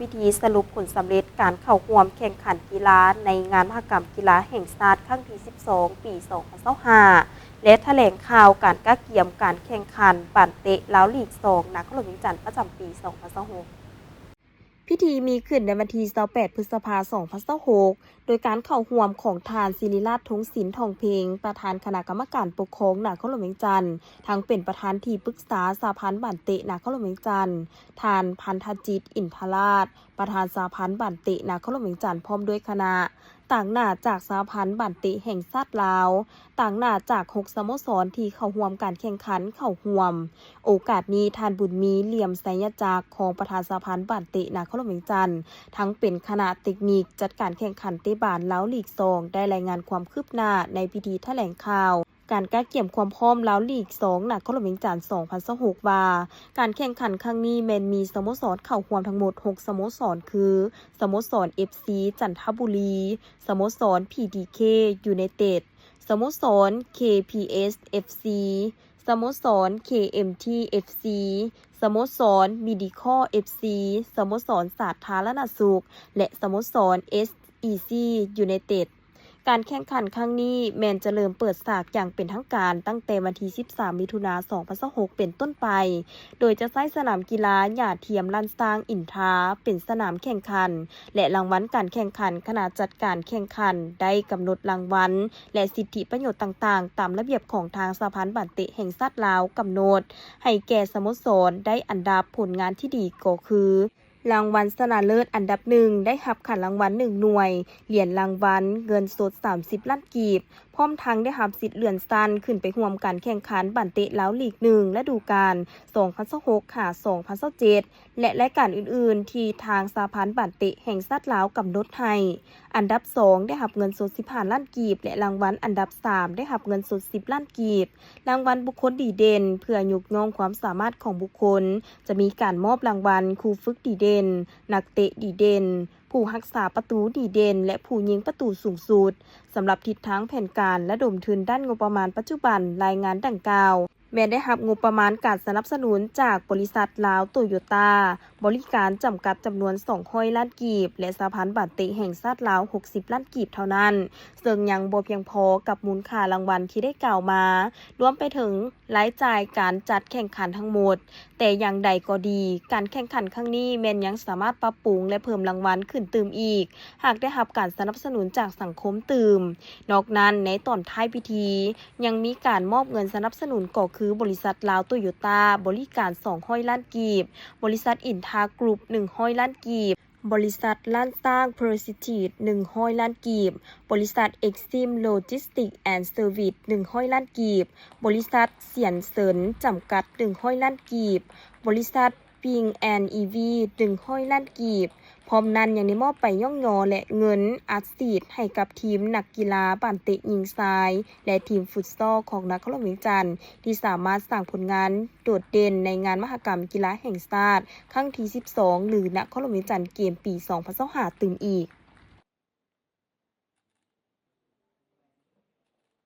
ພິທີສະຫຼຸບຜົນສຳເລັດການເຂົ້າຮ່ວມແຂ່ງຂັນກິລາໃນງານມະຫະກຳກິລາແຫ່ງຊາດຄັ້ງທີສິບສອງ ປີສອງພັນຊາວຫ້າ ແລະ ຖະແຫຼງຂ່າວການກະກຽມການແຂ່ງຂັນບານເຕະລາວລີກສອງ ນະຄອນຫຼວງວຽງຈັນ ປະຈຳປີສອງພັນຊາວຫົກ. ພິທີມີຂຶ້ນໃນວັນທີຊາວແປດ ພຶດສະພາ ສອງພັນຊາວຫົກ ໂດຍການເຂົ້າຮ່ວມຂອງທ່ານ ສິລິລາດ ທົງສິນ ທອງເພັງ ປະທານຄະນະກຳມະການປົກຄອງນະຄອນຫຼວງວຽງຈັນ, ທັງເປັນປະທານທີ່ປຶກສາສະຫະພັນບານເຕະນະຄອນຫຼວງວຽງຈັນ, ທ່ານ ພັນທະຈິດ ອິນທະລາດ ປະທານສະຫະພັນບານເຕະນະຄອນຫຼວງວຽງຈັນ ພ້ອມດ້ວຍຄະນະ, ຕາງໜ້າຈາກສະຫະພັນບານເຕະແຫ່ງຊາດລາວ, ຕາງໜ້າຈາກຫົກສະໂມສອນທີ່ເຂົ້າຮ່ວມການແຂ່ງຂັນເຂົ້າຮ່ວມ. ໂອກາດນີ້ ທ່ານ ບຸນມີ ຫຼ່ຽມໄຊຍະຈັກ ຮອງປະທານສະຫະພັນບານເຕະນະຄອນຫຼວງວຽງຈັນ ທັງເປັນຄະນະເຕັກນິກຈັດການແຂ່ງຂັນເຕະບານລາວລີກສອງ ໄດ້ລາຍງານຄວາມຄືບໜ້າໃນພິທີຖະແຫຼງຂ່າວ ການກະກຽມຄວາມພ້ອມລາວລີກສອງ ນະຄອນຫຼວງວຽງຈັນ ສອງພັນຊາວຫົກ ວ່າ ການແຂ່ງຂັນຄັ້ງນີ້ແມ່ນມີສະໂມສອນເຂົ້າຮ່ວມທັງໝົດຫົກສະໂມສອນ ຄື ສະໂມສອນ ເອັບຊີ ຈັນທະບູລີ, ສະໂມສອນ ພີດີເຄ ຢູໄນເຕັດ, ສະໂມສອນ ເຄພີເອັສ ເອັບຊີ, ສະໂມສອນ ເຄເອັມທີ ເອັບຊີ, ສະໂມສອນ ມີດີຄໍ ເອັບຊີ, ສະໂມສອນສາທາລະນະສຸກ ແລະ ສະໂມສອນ ເອສອີຊີ ຢູໄນເຕັດ. ການແຂ່ງຂັນຄັ້ງນີ້ແມ່ນຈະເລີ່ມເປີດສາກຢ່າງເປັນທາງການຕັ້ງແຕ່ວັນທີສິບສາມ ມິຖຸນາ ສອງພັນຊາວຫົກ ເປັນຕົ້ນໄປ, ໂດຍຈະໃຊ້ສະໜາມກິລາຫຍ້າທຽມລ້ານຊ້າງອິນທາ ເປັນສະໜາມແຂ່ງຂັນ ແລະ ລາງວັນການແຂ່ງຂັນ. ຄະນະຈັດການແຂ່ງຂັນໄດ້ກຳນົດລາງວັນ ແລະ ສິດທິປະໂຫຍດຕ່າງໆ ຕາມລະບຽບຂອງທາງສະຫະພັນບານເຕະແຫ່ງຊາດລາວກຳນົດໃຫ້ແກ່ສະໂມສອນໄດ້ອັນດັບຜົນງານທີ່ດີກໍຄື ລາງວັນຊະນະເລີດອັນດັບໜຶ່ງ ໄດ້ຮັບຂັນລາງວັນໜຶ່ງໜ່ວຍ, ຫຼຽນລາງວັນເງິນສົດສາມສິບລ້ານກີບ, ພ້ອມທັງໄດ້ຮັບສິດເລື່ອນຊັ້ນຂຶ້ນໄປຮ່ວມການແຂ່ງຂັນບານເຕະລາວລີກໜຶ່ງ ລະດູການສອງພັນຊາວຫົກ ຫາ ສອງພັນຊາວເຈັດ ແລະ ລາຍການອື່ນໆ ທີ່ທາງສະຫະພັນບານເຕະແຫ່ງຊາດລາວກຳນົດໃຫ້. ອັນດັບສອງ ໄດ້ຮັບເງິນສົດສິບຫ້າລ້ານກີບ ແລະ ລາງວັນອັນດັບສາມ ໄດ້ຮັບເງິນສົດສິບລ້ານກີບ. ລາງວັນບຸກຄົນດີເດັ່ນ ເພື່ອຍົກຍ້ອງຄວາມສາມາດຂອງບຸກຄົນ, ຈະມີການມອບລາງວັນຄູຝຶກດີເດັ່ນ, ນັກເຕະດີເດັ່ນ, ຜູ້ຮັກສາປະຕູດີເດັ່ນ ແລະ ຜູ້ຍິງປະຕູສູງສຸດ. ສຳລັບທິດທາງແຜນການລະດົມທຶນດ້ານງົບປະມານປັດຈຸບັນ, ລາຍງານດັ່ງກ່າວ ແມ່ນໄດ້ຮັບງົບປະມານການສະໜັບສະໜູນຈາກບໍລິສັດລາວໂຕໂຍຕ້າບໍລິການຈຳກັດ ຈຳນວນສອງຮ້ອຍລ້ານກີບ ແລະ ສະຫະພັນບານເຕະແຫ່ງຊາດລາວຫົກສິບລ້ານກີບເທົ່ານັ້ນ, ເຊິ່ງຍັງບໍ່ພຽງພໍກັບມູນຄ່າລາງວັນທີ່ໄດ້ກ່າວມາ, ລວມໄປເຖິງລາຍຈ່າຍການຈັດແຂ່ງຂັນທັງໝົດ. ແຕ່ຢ່າງໃດກໍດີ, ການແຂ່ງຂັນຄັ້ງນີ້ແມ່ນຍັງສາມາດປັບປຸງ ແລະ ເພີ່ມລາງວັນຂຶ້ນຕື່ມອີກ, ຫາກໄດ້ຮັບການສະໜັບສະໜູນຈາກສັງຄົມຕື່ມ. ນອກນັ້ນ, ໃນຕອນທ້າຍພິທີ ຍັງມີການມອບເງິນສະໜັບສະໜູນກໍຄື ບໍລິສັດລາວໂຕໂຍຕ້າບໍລິການສອງຮ້ອຍລ້ານກີບ, ບໍລິສັດອິນທາກຣຸບໜຶ່ງຮ້ອຍລ້ານກີບ, ບໍລິສັດລ້ານຊ້າງ Prestige ໜຶ່ງຮ້ອຍລ້ານກີບ, ບໍລິສັດ Exim Logistics and Service ໜຶ່ງຮ້ອຍລ້ານກີບ, ບໍລິສັດສຽນເສີນຈຳກັດ ໜຶ່ງຮ້ອຍລ້ານກີບ, ບໍລິສັດ Ping and Ev ໜຶ່ງຮ້ອຍລ້ານກີບ. ພ້ອມນັ້ນຍັງໄດ້ມອບໃບຍ້ອງຍໍ ແລະ ເງິນອັດສີດໃຫ້ກັບທີມນັກກິລາບານເຕະຍິງຊາຍ ແລະ ທີມຟຸດຊອລຂອງນະຄອນຫຼວງວຽງຈັນ ທີ່ສາມາດສ້າງຜົນງານໂດດເດັ່ນໃນງານມະຫະກຳກິລາແຫ່ງຊາດຄັ້ງທີສິບສອງ ຫຼື ນະຄອນຫຼວງວຽງຈັນເກມປີສອງພັນຊາວຫ້າຕື່ມອີກ.